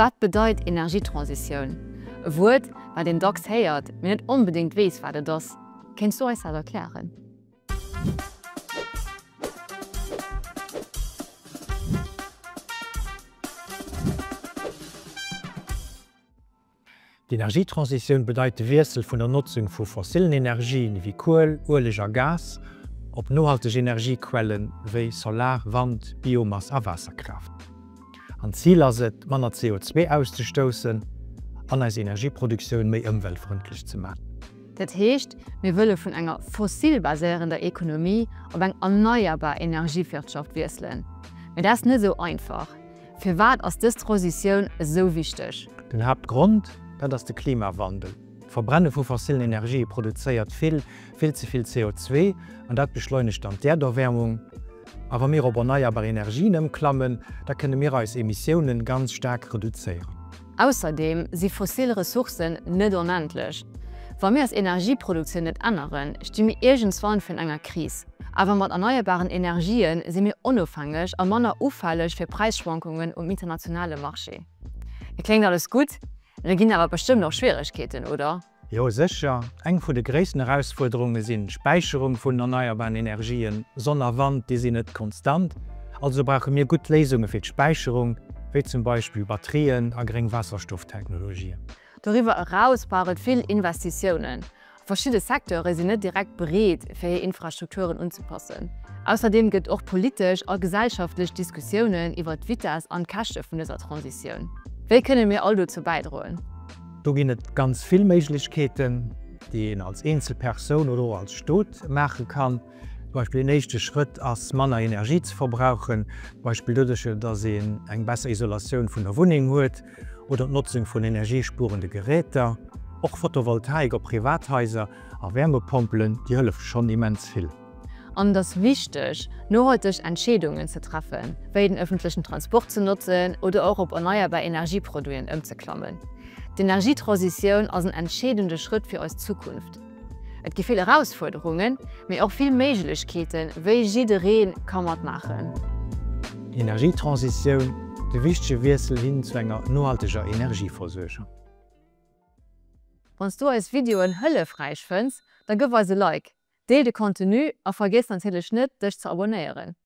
Wat bedeit Energietransitioun? E Wuert, wat een dacks héiert, mee net onbedéngt weess, wat et ass. Kéints du eis dat erklären? D'Energietransitioun bedeit de Wiessel vun der Notzung vu fossillen Energien ewéi Kuel, Ueleg a Gas op nohalteg Energiequellen wéi Solar, Wand, Biomass a Waasserkraaft. An d'Zil ass et, manner CO2 auszestoussen an eis Energieproduktioun méi ëmweltfrëndlech ze maachen. Dat heescht, mir wëlle vun enger fossil baséierender Ekonomie op eng erneierbar Energiewirtschaft wiesselen. Mee dat ass net esou einfach. Firwat ass dës Transitioun esou wichteg? Den Haaptgrond, dat ass de Klimawandel. D'Verbrenne vu fossillen Energië produzéiert vill, vill ze vill CO2 an dat beschleunegt dann d'Äerderwäermung. A wa mir op erneierbar Energien ëmklammen, da kënne mir eis Emissiounen ganz staark reduzéieren. Ausserdeem si fossil Ressourcen net onendlech. Wa mir eis Energieproduktioun net änneren, sti mir iergendswann virun enger Kris. Awer mat erneierbaren Energië si mir onofhängeg a manner ufälleg fir Präisschwankungen um internationale Marché. Dat kléngt alles gutt, mee do ginn awer bestëmmt och Schwieregkeeten, oder? Jo, sécher. Eng vun de gréissten Erausfuerderunge sinn d'Späicherung vun erneierbaren Energien. Sonn a Wand, déi sinn net konstant. Also brauche mir gutt Léisunge fir d'Späicherung, wéi zum Beispill Batterien a gréng Waasserstofftechnologien. Doriwwer eraus brauch et vill Investitiounen. Verschidde Secteure sinn net direkt bereet, fir hir Infrastrukturen unzepassen. Ausserdeem gëtt och politesch a gesellschaftlech Diskussiounen iwwer d'Vitess an d'Käschte vun dëser Transitioun. Wéi kënne mir all dozou bäidroen? Do ginn et ganz vill Méiglechkeeten, déi een als eenzel Persoun oder och als Stot maache kann. Zum Beispill een éischte Schrëtt ass, manner Energie ze verbrauchen, zum Beispill doduerch, datt een eng besser Isolatioun vun der Wunneng huet oder d'Notzung vun energiespuerende Geräter. Och Photovoltaik op Privathaiser a Wärmepompelen, déi hëllefe schonn immens vill. An et ass wichteg, nohalteg Entscheedungen ze treffen, wéi den ëffentlechen Transport ze notzen oder och op erneierbar Energieproduiten ëmzeklammen. D'Energietransitioun ass en entscheedende Schrëtt fir eis Zukunft. Et gi vill Erausfuerderungen, mee och vill Méiglechkeeten, wéi jidderee ka matmaachen. Energietransitioun, de wichtege Wiessel hin zu enger nohalteger Energieversuergung. Wann s du eis Videoen hëllefräich fënns, da gëff eis e Like, deel de Contenu a vergiess natierlech net dech ze abonnéieren.